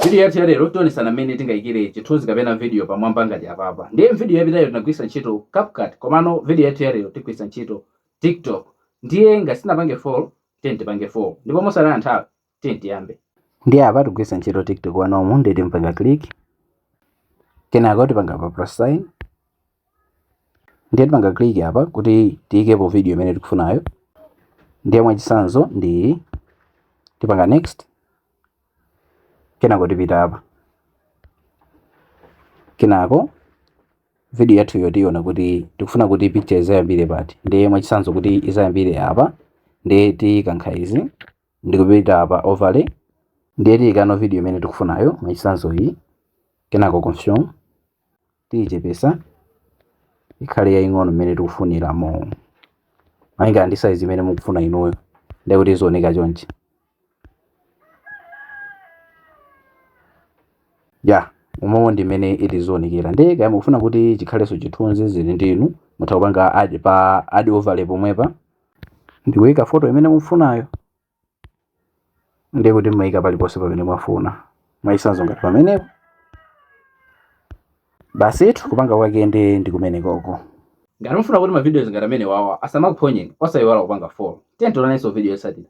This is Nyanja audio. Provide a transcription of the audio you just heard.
Video yathu yalero tionesana mmene tingayikire chithunzi kapena video pamwamba ngati apapa. Ndiye video yapitayo tinagwiritsa ntchito CapCut, komano video yathu yalero tigwiritsa ntchito TikTok. Ndiye ngati sitinapange follow, tiyeni tipange follow. Ndipo mosataya nthawi, tiyeni tiyambe. Ndiye apa tigwiritsa ntchito TikTok wanomu, ndiye timpanga click, kenako tipanga pa plus sign, ndiye tipanga click apa kuti tiyikepo video imene tikufunayo. Ndiye mwachitsanzo ndi tipanga next, kenako tipita apa, kenako video yathuyo tiona kuti tikufuna kuti picture izayambire pati. Ndiye mwachitsanzo kuti izayambire apa, ndiye tikankha izi ndikupita apa overlay, ndiye tiyikano video imene tikufunayo, mwachitsanzo iyi, kenako confirm, tiyichepesa ikhale yaying'ono mmene tikufuniramo malingana ndi size imene mukufuna inuyo, ndiye kuti izioneka chonchi. Ya, umomo ndi mmene itizionekera. Ndiye kaya mukufuna kuti chikhalenso chithunzi, zili ndi inu, mutha kupanga add pa add overlay pomwepa ndikuyika photo imene mukufunayo, ndiye kuti mumayika paliponse pamene mwafuna, mwachitsanzo ngati pamenepo. Basitu, kupanga kwake ndi kumenekoko. Ngati mufuna kuti ma videos ngati amenewawa asamakuphonyeni, osayiwala kupanga follow. Tiyeni tionanenso video yotsatira.